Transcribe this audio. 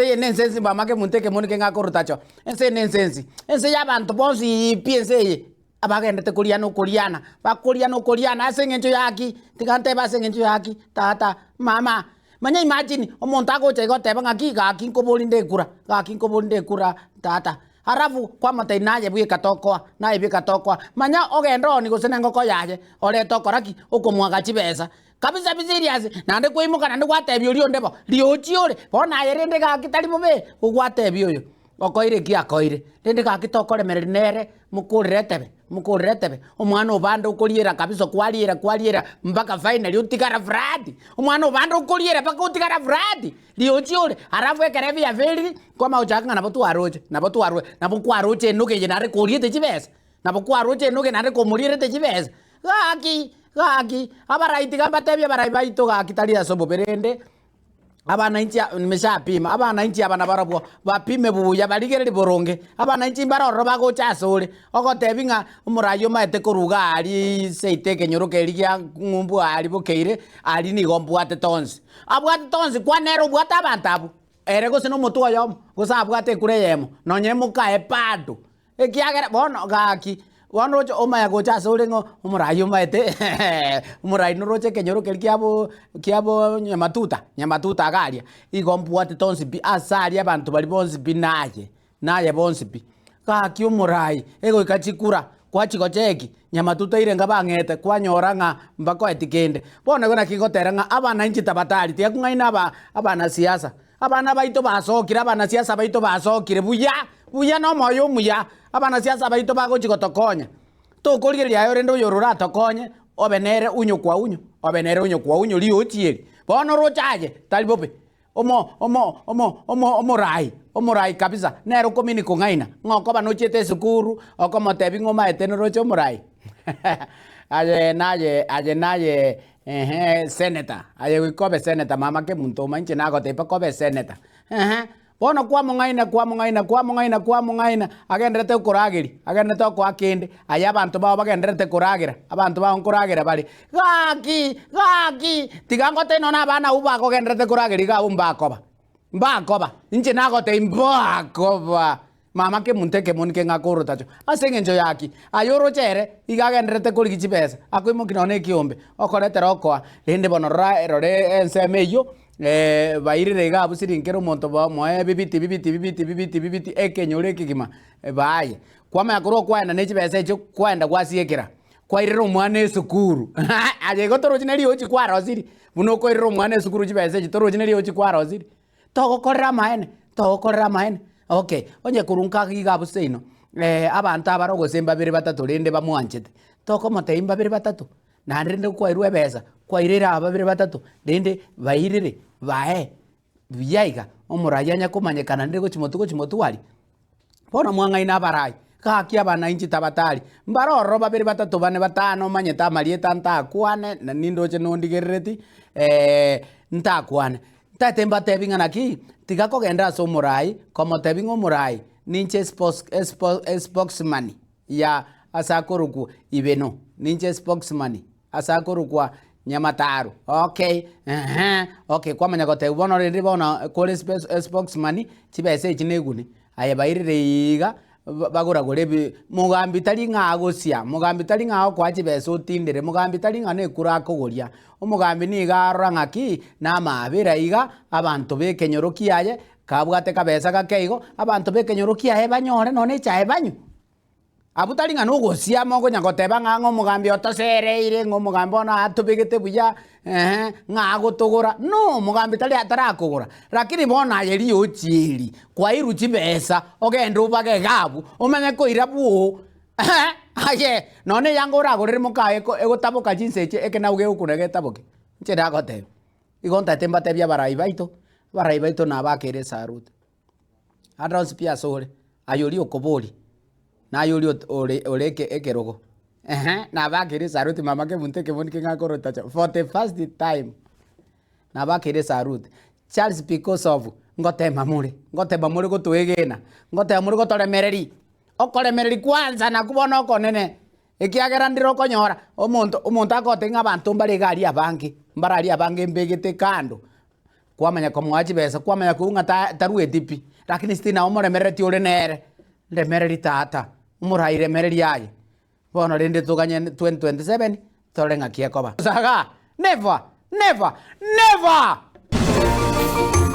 Eye nense ense mbamake omonto ekemoni keng'aa akorutacho, ense eye nense ense, ense y'abanto bonsi pi ense eye, abagendete koriana okoriana, bakoriana okoriana ase eng'encho ya ki? Tiga ntebe ase eng'encho ya ki? Tata, mama, manya imagine, omonto agocha iga oteba ng'aki gaki nkobori nde ekura, gaki nkobori nde ekura tata, alafu kwamotebia naye bweka tokoa, naye bweka tokoa, manya ogende oonie gose na engoko yaye, orete okora ki? Okomwaga chibesa. Kabisa be serious, naende kwaimoka naende gwatebia oria onde bo, riochie ore, bono aye rende gaki tari bobe, gogwatebia oyo, okoire eki akoire, rende gaki tokoremereria nere, mokorere etebe, mokorere etebe, omwana obande okoriera kabisa kwariera kwariera mpaka finally otigara flat, omwana obande okoriera mpaka otigara flat, riochie ore, alafu ekero ebiaferiri, kwamanya gochaka ng'a nabo twaroche, nabo twarwe, nabo kwaroche enoka eye naende koriete chibesa, nabo kwaroche enoka eye naende komorierete chibesa, gaki. Gaki, abarai tiga mbatebie abarai baito gaki tari ase obobe rende abananchi nimeshapima, abananchi aba nabarabwo bapime buya barigererie boronge, abananchi mbare ororo bagocha asore, ogotebi ng'a omorai omaete korwa iga aria seito ekenyoro keria gia ng'umbu aria bokeire, aria nigo mbwatete onsi. Abwatete onsi kwana ere obwate abanto abwo, ere gose na omotwe oyomo, gose abwate ekura eyemo, nonye mokaye bado. Ekiagera bono gaki, bono roche omanya gocha ase ore ng'a omorai omaete omorai noroche ekenyoro keria kiabo kiabo nyamatuta, nyamatuta iga aria, igo mbwatete onsi pi ase aria abanto baria bonsi pi naye, naye bonsi pi. Gaki omorai, egoika chikura, kwachia gocheki, nyamatuta aire nka bang'ete, kwanyora ng'a mbakoeti kende. Bono igo naki ngotera ng'a abananchi tabatari, tiga kong'aina aba abanasiasa. Abana baito basokire, abanasiasa baito basokire buya, buya na omoyo omuya, abanasiasa baito bagochia gotokonya. Tokorigereria aye rende oyo oratokonye, obe nere unyo kwa unyo, obe nere unyo kwa unyo riochi eri. Bono oroche aye, tari bobe, omo omo omo omo omorai, omorai kabisa, nere okomini kong'aina, ng'a okoba nochiete esukuru, okomotebia ng'a omaete noroche omorai aye naye aye naye Ehe, senator, aye goika obe senator mama kemunto oma inche nagotebia mpaka obe senator, ehe. Bono kwamong'aina kwamong'aina kwamong'aina kwamong'aina, agenderete gokorageria, agenderete gokoa kende, aye abanto bao bagendererete koragera, abanto bao nkoragera bare, gaki gaki, tiga ngotebie nonye na abana abwo bakogendererete korageria iga abwo mbakoba, mbakoba, inche nagotebia mbakoba. Mama kemonto ekemoni keng'a korotacho ase engencho ya ki? Aye oroche ere iga agendererete korigia chibesa, akoimokia nonya na ekiombe, okoretera okoa, rende bono rora rora ensemo eyio bairire iga abwo siringi kera omonto bamoe bibiti bibiti bibiti bibiti bibiti ekenyoro ekegima baye. Kwamanya korwa okwaenda ne chibesa echio kwaenda gwasiekera, kwairera omwana esukuru aye igo torochi ne riochi kwarosirie, buna okoirera omwana esukuru chibesa echi torochi ne riochi kwarosirie. Togokorera amaene, togokorera amaene, okay, onye korwa nka iga abwo seino, abanto abare gose mbabere batato rende bamwanchete, tokomotebia mbabere batato, naende rende kwairwe ebesa, kwairire aba babere batato, rende bairire bae buya iga, omorai anya komanyekana rende gochia motwe gochia motwe aria. Bono mwang'aina abarai, gaki abananchi tabatari, mbare ororo babere batato bane batano omanyete amarieta ntakwane, na nindoche nondigerereti ntakwane. Ntaete mbatebi ng'a naki, tiga kogenda ase omorai, komotebi ng'a omorai, ninche espokesman ya ase akorokwa Ibeno, ninche espokesman ase akorokwa Nyamataro, okay, eeh, okay, kwamanya gotebwa bono rende bono kore espokesman, chibesa echi neguni, aye bairire iga, bagoragore ebi, mogambi tari ng'a agosia, mogambi tari ng'a agokoa chibesa otindere, mogambi tari ng'a nekura akogoria, omogambi nigo arora ng'aki, namaabera iga, abanto ba ekenyoro kiaye, kabwate kabesa gake igo, abanto ba ekenyoro kiaye banyore nonye na echae banywe. Abwo tari ng'a nogosiama okonya goteba ng'a ng'a omogambi otosereire, ng'a omogambi bono atobegete buya, eeh, ng'a agotogora, no, omogambi tari atarakogora. Rakini bono aye riochi eri, kwairwe chibesa, ogende obage iga abwo, omanye koira bwoo, aye, nonye eyanga oragorere mokaye eko egotaboka chinsa echi ekenau gegokuna getaboke, inche nagotebia. Igo ntaete mbatebie abarai baito, abarai baito nabakeire esaruti. Ande onsi pi asore, aye oria okoboria, na aye oria ore ore eke ekerogo, ehe, nabakeire esaruti mama kemunto ekemoni keng'aa korotacha for the first time, nabakeire esaruti, Charles because of ngotema more, ngotema more gotoegena, ngotema more gotoremereria, okoremereria kwanza nakwo bono okonene, ekiagera ndire okonyora omonto omonto agotebia ng'a abanto mbare iga aria abange, mbare aria abange mbegete kando. Kwamanya komoa chibesa, kwamanya koigwa ng'a ta tarueti pi, lakini still nabo omoremerereti ore nere, ndemereri tata, omorai remereri aye. Bono rende toganye 2027 torore ng'aki ekoba. Saga! Never! Never! Never!